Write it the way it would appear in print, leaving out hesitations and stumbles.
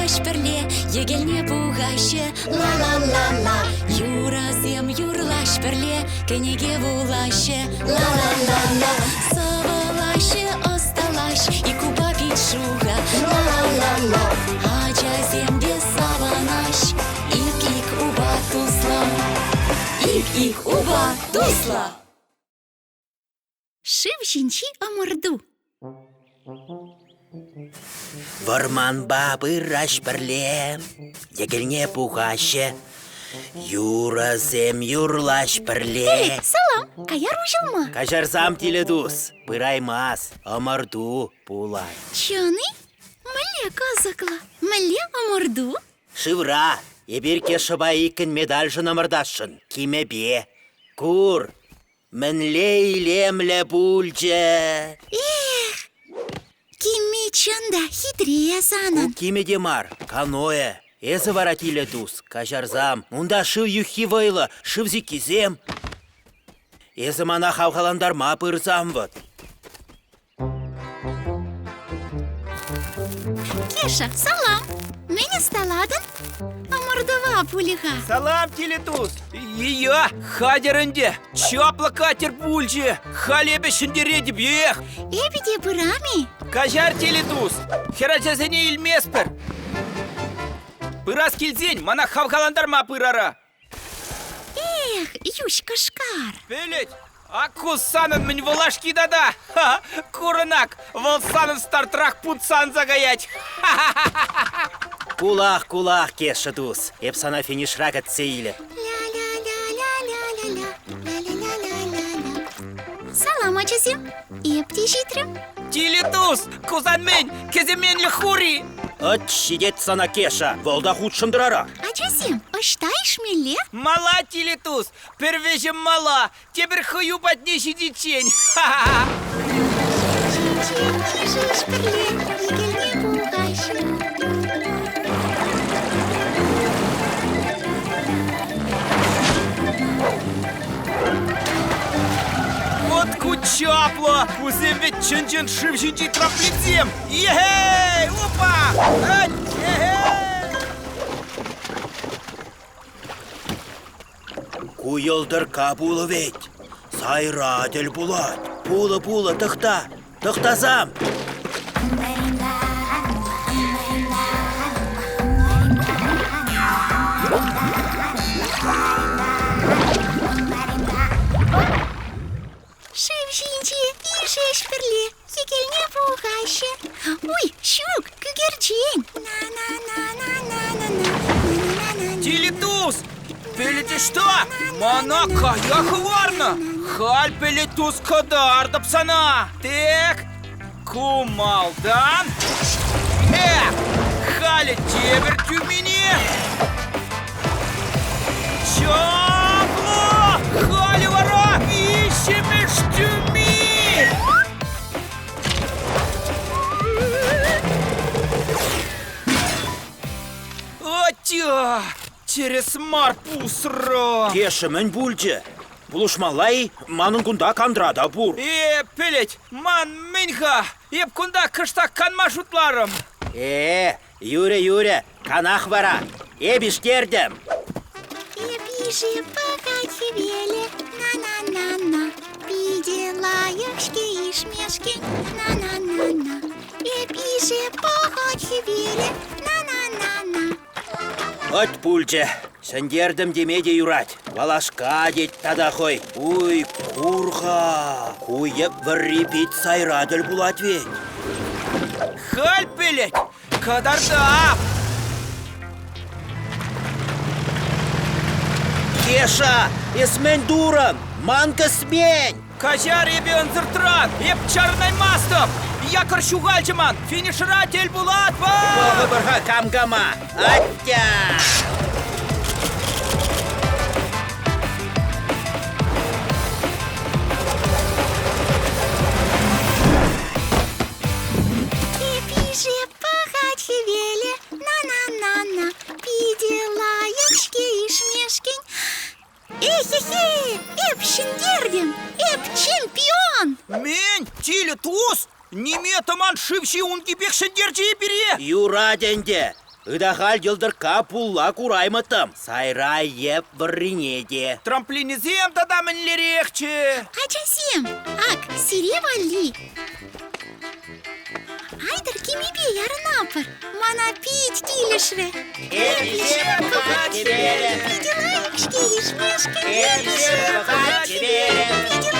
юрлаҫ пӗрле, йӗкелне пухаҫҫӗ. Ла-ла-ла-ла. Юрӑсем юрлаҫ пӗрле, кӗнеке вулаҫҫӗ. Ла-ла-ла-ла. Сӑвӑлаҫҫӗ, ӑсталаҫ, ик упа пит шухӑ. Ла-ла-ла-ла. Ачасем те савӑнаҫ, ик-ик упа туслӑ. Ик-ик упа туслӑ. Шыв ҫинчи ӑмӑрту. Вӑрманпа пыраҫ пӗрле, йӗкелне пухаҫҫӗ, юрӑсем юрлаҫ пӗрле. Эй, салам, каяр уҫӑлма. Каҫарсам, тилӗ тус, пыраймас, ӑмӑрту пулать. Чӑн-и? Мӗнле кӑсӑклӑ, мӗнле ӑмӑрту? Шывра эпир Кешӑпа иккӗн медальшӑн ӑмӑртасшӑн, кимӗпе. Кур, Мӗнле илемлӗ пулчӗ! Эх, кимми чӑн та хитре санӑн. Ку кимӗ те мар, каноэ. Эсӗ вара тилӗ тус, каҫарсам. Унта шыв юххи вӑйлӑ, шыв сиккисем. Эсӗ мана хавхалантарма пырсам вӑт. Кеша, салам! Мӗн ӑсталатӑн? Ӑмӑртӑва пулӗ-ха. Салам, Тилӗ-тус! Ия, хатӗр ӗнтӗ! Чаплӑ катер пулчӗ! Халь эпӗ ҫӗнтеретӗпех! Эпӗ те пырам-и? Каҫар, Тилӗ-тус! Хӗрачасене илместпӗр! Пырас килсен мана хавхалантарма пыр ара! Эх, юҫ кӑшкар! Пӗлет, ак ку санӑн мӗн вӑлашки тата! Ха, курӑнак, вӑл санӑн стартрах путса анса каять! Кулах, кулах, Кеша тус, эп сана финишра кӗтсе илӗп. Ля-ля-ля-ля-ля-ля-ля, ля-ля-ля-ля-ля-ля. Салам, ачасем! Эп те ҫитрӗм. Тилӗ тус, кусан мӗн, кӗсеменлӗх хури! Ӑт ҫитет сана, Кеша, вӑл та хутшӑнтӑр ара. Ачасем, ӑҫта ишмелле? Мала, тилӗ тус, пӗр вӗҫӗм мала, тепӗр хӑю патне ҫитиччен. Ҫинчен ишӗҫ пӗрле, икӗлне пухаҫҫӗ. Вот ку чаплӑ! Кусем вӗт чӑн-чӑн шыв ҫинчи трамплинсем! Ехей! Опа! Ку йӑлтӑркка пулӑ вӗт! Сайра тӗл пулать. Пулӑ, пулӑ, тӑхта! Тӑхтасам! Шыв ҫинче ишӗҫ пӗрле, йӗкелне пухаҫҫӗ. Уй, ҫук, кӳкерчен. На-на-на-на-на-на-на, на-на-на-на. Тилӗ тус! Пӗлӗт ӑҫта? Мана кая хӑварнӑ! Халь пӗлӗт тус кӑтартӑп сана! Тек ку малтан... Эх, халӗ тепӗр тӳмене! Чаплӑ! Халӗ вара виҫҫӗмӗш тӳми! Атя! Тӗрӗс мар пусрӑ! Кеша, мӗн пулчӗ? Пулӑшмалла-и? Манӑн кунта кантра та пур. Э, пӗлет, ман мӗн-ха? Эп кунта кӑштах канма шутларӑм. Э, Юрӗ, юрӗ, канах вара. Эп иштертӗм. Эп ише пӑхать хӗвелӗ, на-на-на-на. Питӗ лайӑх-ҫке ишмешкӗн, на-на-на-на. Эп ише пӑхать хӗвелӗ, на-на-на-на. Ӑт пулчӗ. Ҫӗнтертӗм теме те юрать. Валашка тет тата хӑй. Уй, кур-ха, ку йӗп вӑрри пит сайра тӗл пулать вӗт. Халь пӗлет, кӑтартап! Кеша, эс мӗн турӑн? Ман кӗсмен! Каҫар эпӗ ӑнсӑртран, эп чарӑнаймастӑп! Якорь ҫухалчӗ ман, финишра тӗл пулатпӑр! Пӑхӑпӑр-ха кам-кама! Атя! Эпише пӑхать хӗвелӗ, на-на-на-на, питӗ лайӑх-ҫке ишмешкӗн. Эхе-хе, эп ҫӗнтертӗм, эп чемпион! Мӗн, тилӗ тус? Ниме тӑман шыв ҫи унки пек ҫӗнтерчӗ-и пире? Юрать ӗнтӗ. Ытахаль йӑлтӑркка пулла кураймӑттӑм. Сайра йӗп вӑррине те. Трамплинӗсем тата мӗнлерехчӗ? Ачасем, ак, сире валли. Айтӑр кимӗпе ярӑнапӑр. Мана пит килӗшрӗ. Эпише пӑхать хӗвелӗ. Питӗ лайӑх-ҫке ишмешкӗн. Эпише пӑхать хӗвелӗ. Питӗ.